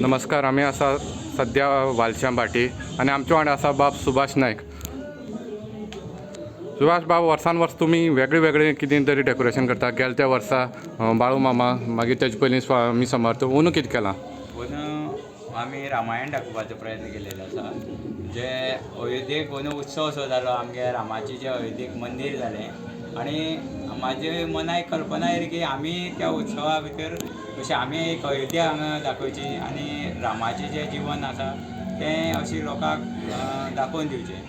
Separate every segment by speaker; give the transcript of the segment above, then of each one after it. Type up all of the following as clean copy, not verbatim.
Speaker 1: नमस्कार, आमी आसा सद्या वालश्यां भाटी आनी आमच्या वांगडा आसा बाब सुभाष नायक. सुभाष बाब, वर्सान वर्स तुमी वेगळे वेगळे कितें तरी डेकोरेशन करता. गेल्या त्या वर्सा बाळू मामा, मागीर तेजे पयलीं स्वामी समर्थ. अंदू कितें केलां?
Speaker 2: अंदू आमी रामायण दाखोवपाचो प्रयत्न केलेलो आसा. जे अयोध्येक अंदू उत्सव असो जालो, आमगे रामाचें जें अयोध्येक मंदीर जालें आनी म्हाजे मना एक कल्पना आयली की आमी त्या उत्सवा भितर अशें आमी एक अयोध्या हांगा दाखोवची आनी रामाचें जें जिवन आसा तें अशें लोकांक दाखोवन दिवचें.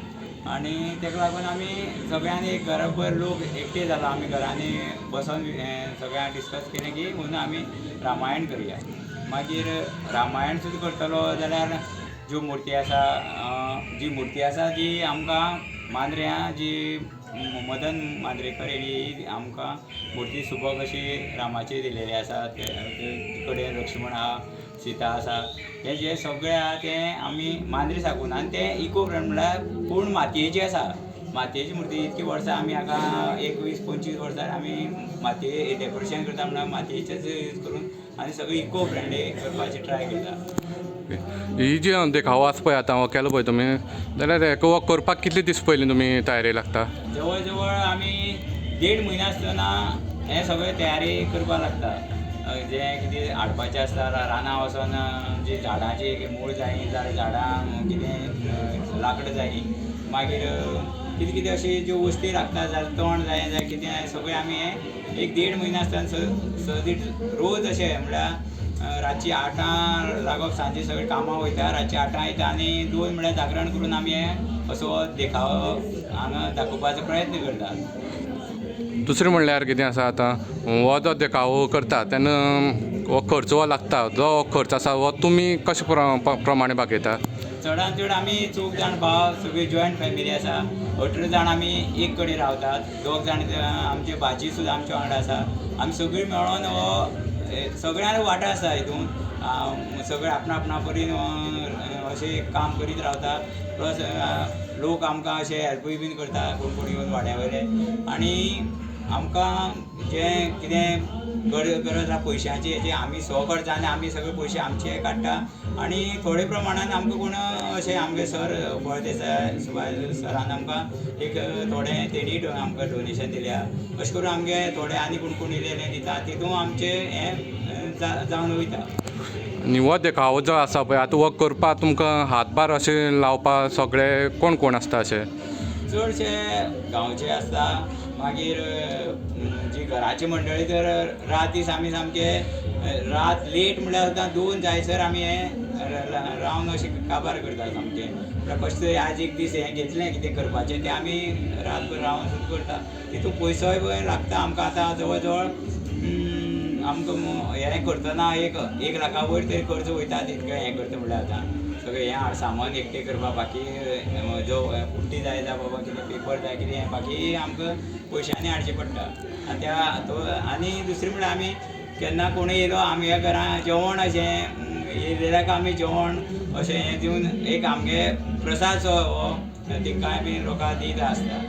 Speaker 2: आनी ताका लागून आमी सगळ्यांनी एक घराभर लोक एकटे जाला, आमी घरांनी बसोन हें सगळ्यांनी डिस्कस केलें की अंदू आमी रामायण करया. मागीर रामायण सुद्दां करतलो जाल्यार ज्यो मुर्ती आसा, जी मुर्ती आसा जी आमकां मांद्र्यां जी मदन मांद्रेकर हेणी आमकां मुर्ती सुबक अशी रामाची दिलेली आसा. ते कडेन लक्ष्मण आहा, सीता आसा, हे जे सगळें आहा तें आमी मांद्रे साकून. आनी तें इको फ्रेंड म्हणल्यार पूर्ण मातयेची आसा. मातयेची मुर्ती इतकी वर्सां आमी हाका 21-25 वर्सां आमी मातये डेकोरेशन करता, म्हणल्यार मातयेचेच यूज करून आनी सगळें इको फ्रेंडली करपाची ट्राय करता.
Speaker 1: ही जी देखावो आसा पळय, आतां हो केलो पळय तुमी, जाल्यार हेका हो करपाक कितले दीस पयलीं तुमी तयारी लागता?
Speaker 2: जवळ जवळ आमी देड म्हयनो आसतना हें सगळें तयारी करपाक लागता. जें कितें हाडपाचें आसता, रानां वचोन जी झाडांची मूळ जाय जाल्यार झाडां, कितें लाकडां जाय, मागीर कितें कितें अशी ज्यो वस्ती लागता जाल्यार तण जाय जाल्यार कितें जाय, सगळें आमी हें एक देड म्हयनो आसतना सदीं रोज अशें म्हणल्यार रातची 8 लागप, सांजे सगळीं कामां वयता, रातची 8 येता आनी 2 म्हळ्यार जागरण करून आमी हें असो देखावो हांगा दाखोवपाचो प्रयत्न करता.
Speaker 1: दुसरें म्हणल्यार कितें आसा, आतां हो जो देखावो करता तेन्ना हो खर्च हो लागता, जो खर्च आसा हो तुमी कशे प्रमाणे भागयता?
Speaker 2: चडान चड आमी 4 जाण भाव, सगळी जॉयंट फॅमिली आसा. 18 जाण आमी एक कडेन रावतात, 2 जाण आमचे भाजी सुद्दां आमच्या वांगडा आसा. आमी सगळीं मेळोन हो सगळ्यांक वांटो आसा हितून. सगळे आपणा आपणा परीन अशें काम करीत रावता. प्लस लोक आमकां अशें हेल्पूय बीन करता, कोण कोण येवन वाड्या वयले. आनी आमकां जें कितें गरज आसा पयशांची, जे आमी स्वखर्चान आमी सगळे पयशे आमचे काडटा आनी थोडे प्रमाणान आमकां कोण अशें आमगे सर फळदेसाय सुभाष सरान आमकां एक थोडें तेणी आमकां डोनेशन दिल्या. अशें करून आमगे थोडे आनी कोण कोण येयलेले दिता, तितून आमचें हें जावन वयता.
Speaker 1: आनी हो देखावो जो आसा पळय आतां हो करपाक तुमकां हातभार अशें लावपाक सगळे कोण कोण आसता अशें?
Speaker 2: चडशे गांवचे आसता, मागीर जी घराची मंडळी तर रात दीस आमी सामके रात लेट म्हणल्यार सुद्दां 2 जायसर आमी हें रावन अशें काबार करता सामकें. म्हळ्यार कशें तरी आज एक दीस हें घेतलें कितें करपाचें तें आमी रातभर रावन सुद्दां करता. तितून पयसोय पळय लागता आमकां. आतां जवळ जवळ आमकां हें करतना 1 लाखा वयर तरी खर्च वयता तितकें हें करता म्हणल्यार आतां सगळें हें सामान एकटें करपाक, बाकी जो पुट्टी जाय जावं बाबा कितें पेपर जाय कितें, बाकी आमकां पयशांनी हाडचें पडटा. आनी त्या तो आनी दुसरें म्हणल्यार आमी केन्ना कोणूय येयलो आमगे घरा जेवण अशें येयलेल्याक आमी जेवण अशें हें दिवन एक आमगे प्रसाद सो हो तेंकांय बी लोकांक दीत आसता.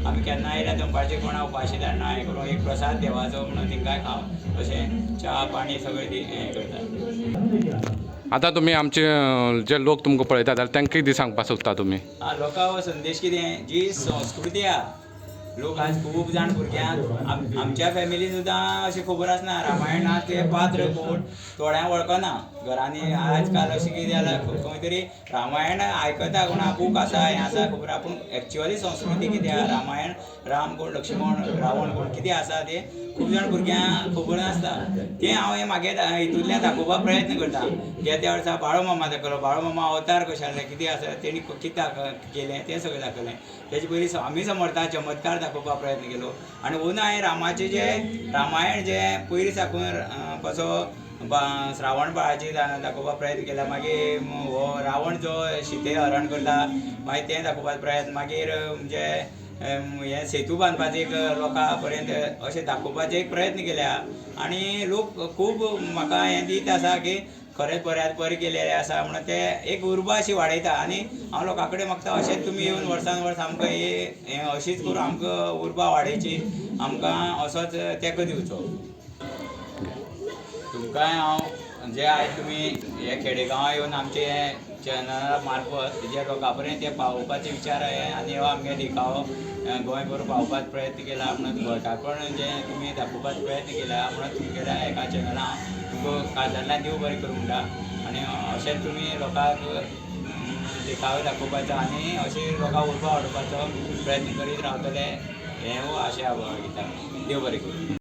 Speaker 2: आमी केन्ना येयल्यार दनपारचें कोणा उपाशी धाडना, हें करून एक प्रसाद देवाचो म्हणून तेंकांय खाव अशें च्या पाणी सगळें हें करता.
Speaker 1: आतां तुमी आमचे जे लोक तुमकां पळयता जाल्यार तांकां कितें सांगपाक सोदता तुमी?
Speaker 2: लोकांक हो संदेश कितें, जी संस्कृती आहा, लोक आज खूब जाण भुरग्यांक आमच्या फॅमिली सुद्दां अशें खबर आसना रामायणांत ते पात्र कोण, थोड्यांक वळखना घरांनी. आजकाल अशें कितें जालां, खंय तरी रामायण आयकता कोण, बूक आसा हें आसा खबर आहा, पूण एक्चुअली संस्कृती कितें आहा, रामायण राम कोण, लक्ष्मण रावण कोण, कितें आसा तें खूब जाण भुरग्यांक खबर नासता. तें हांव हें मागे हितूंतल्यान दाखोवपाक प्रयत्न करता. त्या त्या वर्सा बाळू मामा दाखयलो, बाळू मामा अवतार कशें आसले, कितें आसा तेणी कितें केलें तें सगळें दाखयलें. तेजे पयलीं स्वामी समर्था चमत्कार दाखोवपाक प्रयत्न केलो. आनी अंदू हांवें रामाचें जें रामायण जें पयलीं साकून कसो श्रावण बाळाची दाखोवपाक प्रयत्न केला. मागीर हो रावण जो सीते हरण करता मागीर तें दाखोवपाचो प्रयत्न, मागीर म्हणजे हें सेतू बांदपाचें एक लोकां पर्यंत अशें दाखोवपाचें एक प्रयत्न केल्या. आनी लोक खूब म्हाका हें दीत आसा की खरेंच बऱ्यात बरें केलेलें आसा म्हणून ते एक उर्बा अशी वाडयता. आनी हांव लोकां कडेन मागता अशेंच तुमी येवन वर्सान वर्स आमकां हें अशीच करून आमकां उर्बा वाडयची, आमकां असोच तेंको दिवचो. तुमकांय हांव जे आयज तुमी हे खेडेगांवां येवन आमचे हे चॅनला मार्फत जे लोकां पर्यंत ते पावोवपाचे विचार आहे आनी हो आमगे देखावो गोंयभर पावोवपाचो प्रयत्न केला म्हणून गोंयकारपण जे तुमी दाखोवपाचो प्रयत्न केला म्हणून तुमगेल्या एका चॅनला तुमकां काळजांतल्यान देव बरें करूं म्हणटा. आनी अशेंच तुमी लोकांक देखावे दाखोवपाचो आनी अशें लोकांक उर्बा वाडोवपाचो प्रयत्न करीत रावतले हें हो आशा हांव बाळगिता. देव बरें करूं.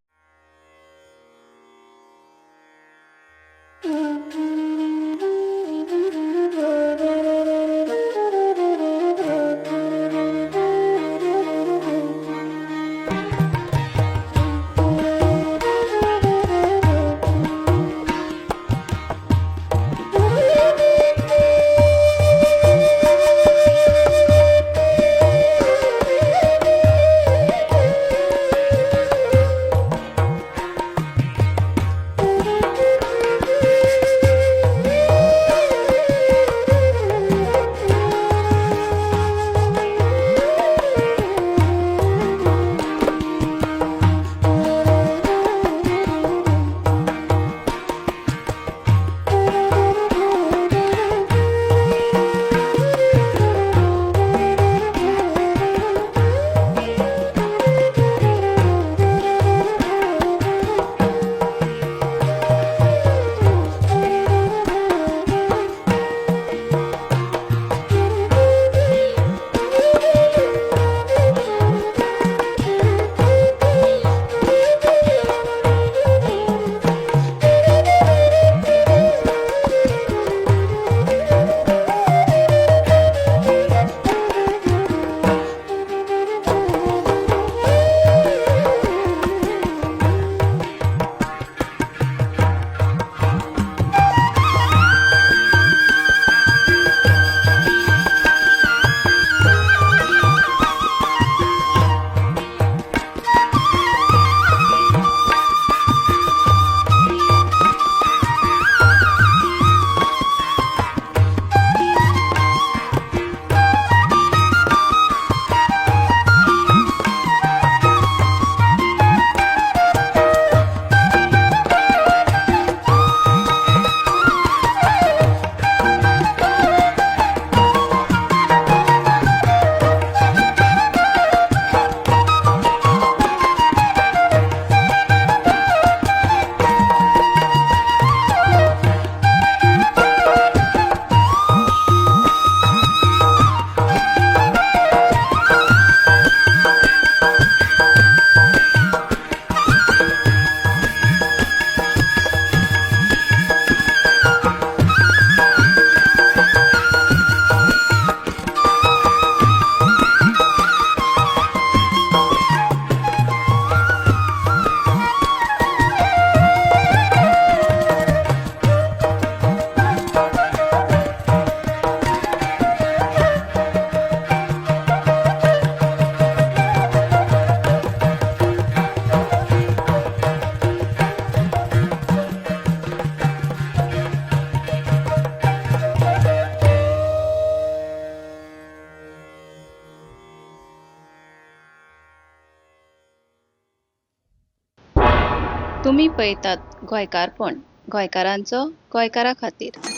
Speaker 3: तुमी पळयतात गोंयकारपण, गोंयकारांचो गोंयकारा खातीर.